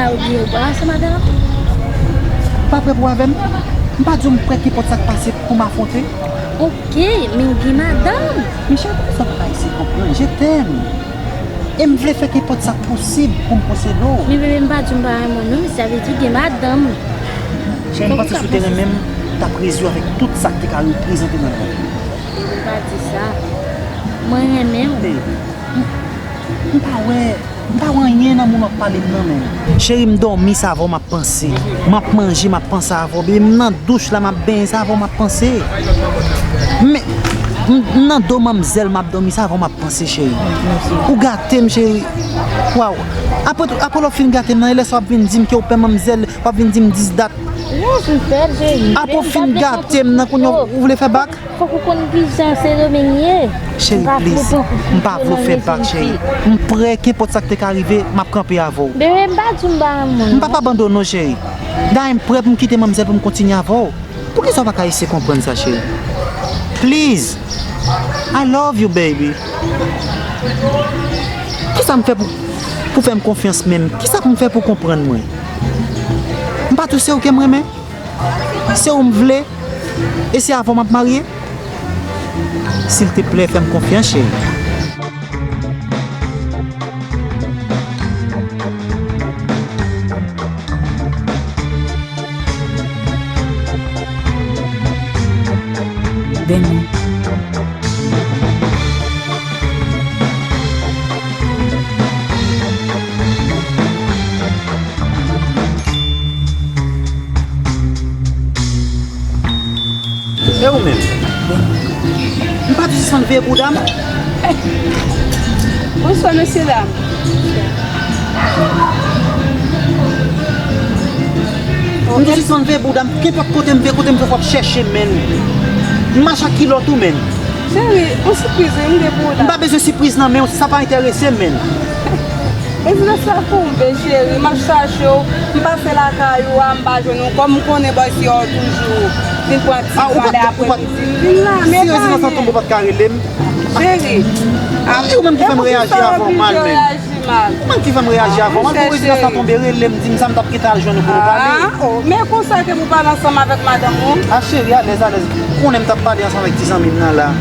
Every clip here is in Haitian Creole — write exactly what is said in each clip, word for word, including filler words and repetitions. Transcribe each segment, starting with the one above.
Ou gen dwa ansanm avè l ankò? Ou pa prè pou avè m? M pa di w m prè kenpòt sa k pase pou m afwonte. Oke, men ou gen madanm. Men cheri, poukisa w pa ka eseye konprann? Je t'aime. E m vle fè kenpòt sa k posib pou m posede w. Men bebe, m pa di w m pa renmen w non, men sa vle di w gen madanm. Cheri, m panse si w te renmen m, w t ap rezi w avèk tout sa k te ka reprezante nan lavi. Bebe, pa di sa. Mwen renmen w. Babe, m, m pa wè, m pa wè anyen nan moun w ap pale m nan, men. Cheri, m dòmi, se avè w m ap panse. M ap manje, m ap panse avè w. Bebe, m nan douch la, m ap benyen, se avè w m ap panse. Men, m, m nan do manmzèl, m ap dòmi, se avè w m ap panse, cheri. Ou gate m, cheri. Waw. Apre, apre lè w fin gate m nan, e lè sa w ap vin di m ke w pè manmzèl, w ap vin di m dis dat. Non, sou fèt, cheri. Apre w fin gate m nan, kounye a w vle fè bak? Fòk ou konn kijan Sendomeng ye. Cheri, please, m pa vle w fè bak, cheri. M prè, kenpòt sa k te ka rive, m ap kanpe avè w. Bebe, m pa di w m pa renmen w non. M p ap abandone w, cheri. Dayè, m prè pou m kite manmzèl pou m kontinye avè w. Poukisa w pa ka eseye konprann sa, cheri? Please. I love you, baby. Kisa m fè pou, pou fè m konfyans menm? Kisa pou m fè pou konprann mwen? M pa tou se ou ke m renmen? Se ou m vle? E se avè w m ap marye? Silteplè, fè m konfyans, cheri. Beni. E ou menm? M pa tou sispann veye bouda m? Bonswa, mesye dam. M tou sispann veye bouda m. Kenpòt kote m veye, kote m veye, w ap chèche m, menn. M mache ak kilòt ou, menn. Cheri, yon sipriz wi m gen pou ou la. M pa bezwen sipriz nan men w, sa pa enterese m, menn. Bezwen sa pou m, be cheri, m ap chache w. M pase lakay ou a, m pa jwenn ou. Kòm m konnen bòs yo toujou vin pran ti valè apremidi, m vin la, men pa anyen. Si rezidans lan tonbe, ou pa t ka rele m? Cheri, e ou menm ki fè m reyaji avè w mal, menn. Ou menm ki fè m reyaji avè w mal. Pou rezidans lan tonbe, rele m, di m sa, m t ap gentan al jwenn ou pou nou pale. Ah, oh, men konsa ke pou pale ansanm avèk madanm ou? Ah, cheri, alèz, alèz. Ou konnen m t ap pale ansanm avèk ti zanmi m nan la.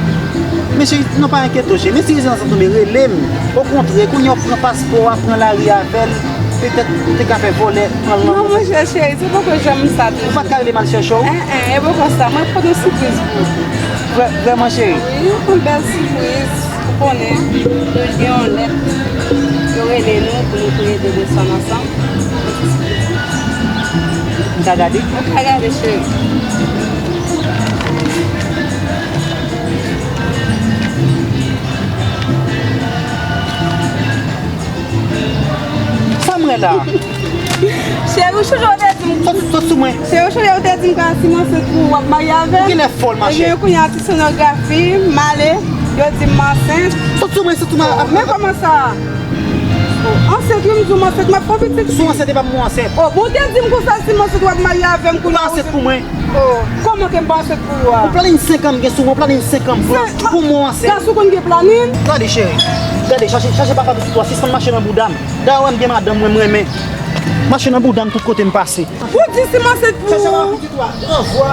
Men cheri, non, pa enkyete w, cheri. Men si rezidans lan tonbe, rele m. Okontrè, kounye a w pran paspò a, pran lari avè l. Petèt, ou te ka fè vòlè pran l nan. Non, monchè, cheri, se poko janm sa tou. Ou pa t ka rele m al chèche w? En, en, e poko sa. Mwen pote yon sipriz pou ou. Vrè-, vrèman, cheri? Wi, yon bèl sipriz. Ou konnen, yo gen yon lèt, yo rele nou pou nou touye de desann ansanm. M ka gade? Ou ka gade, cheri. Sa m wè la? Cheri, ou chonje ou te di m. Sot, sot sou mwen. Cheri, ou chonje ou te di m ka si m ansent pou ou, w ap marye avè m. Ou genlè fòl, machè. Ebyen, kounye a, ti sonografi, m ale, yo di m m ansent. Sot sou mwen, sot sou mwen. Oh, men kòman sa? Ansent, wi, m di w m ansent, m ap fè yon pitit. Si w ansent, e pa pou mwen ansent. Oh, bon, ou te di m konsa, si m ansent, w ap marye avè m, kounye a, ou pa ansent pou mwen. Oh, kòman ke m pa ansent pou ou a? Yon planin senk an m gen sou mwen, yon planin senk an m pran pou mwen ansent. Gason konn gen planin? Gade, cheri. Gade, chache, chache papa pitit ou a, sispann mache nan bouda m. Dayè, w wè m gen madanm mwen, m renmen. Mache nan bouda m tout kote m pase. Ou di si m ansent pou ou. Chache papa pitit ou a, ranvwa.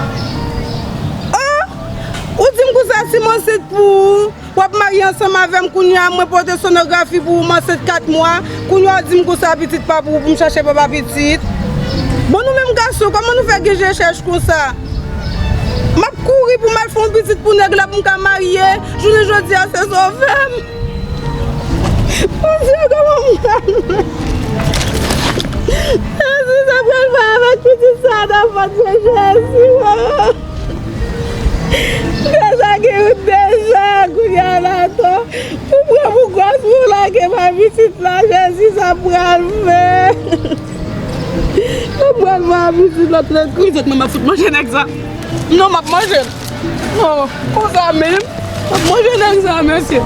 Ah! Ou di m konsa si m ansent pou ou. W ap marye ansanm avè m kounye a, mwen pote sonografi pou ou, m ansent kat mwa. Kounye a w di m konsa pitit pa pou ou, pou m chache papa pitit. Bon, nou menm gason, kòman nou fè gen je chèch konsa? M ap kouri pou m al fè yon pitit pou nèg la pou m ka marye. Jounen jodi a, se sa w fè m. Bondye, kòman m pral fè? Jezi, sa pral fè avèk pitit sa nan vant mwen, Jezi, oh. Deja gen wout deja, kounye a la ankò. Ou pran pou gwòs pou w lage bay pitit la, Jezi, sa pral fè. Sa pral fè a pitit lòt lè. Kounye a mwen m ap fout manje nèg sa. Non, m ap manje l. Non, konsa menm. M ap manje nèg sa, mesye.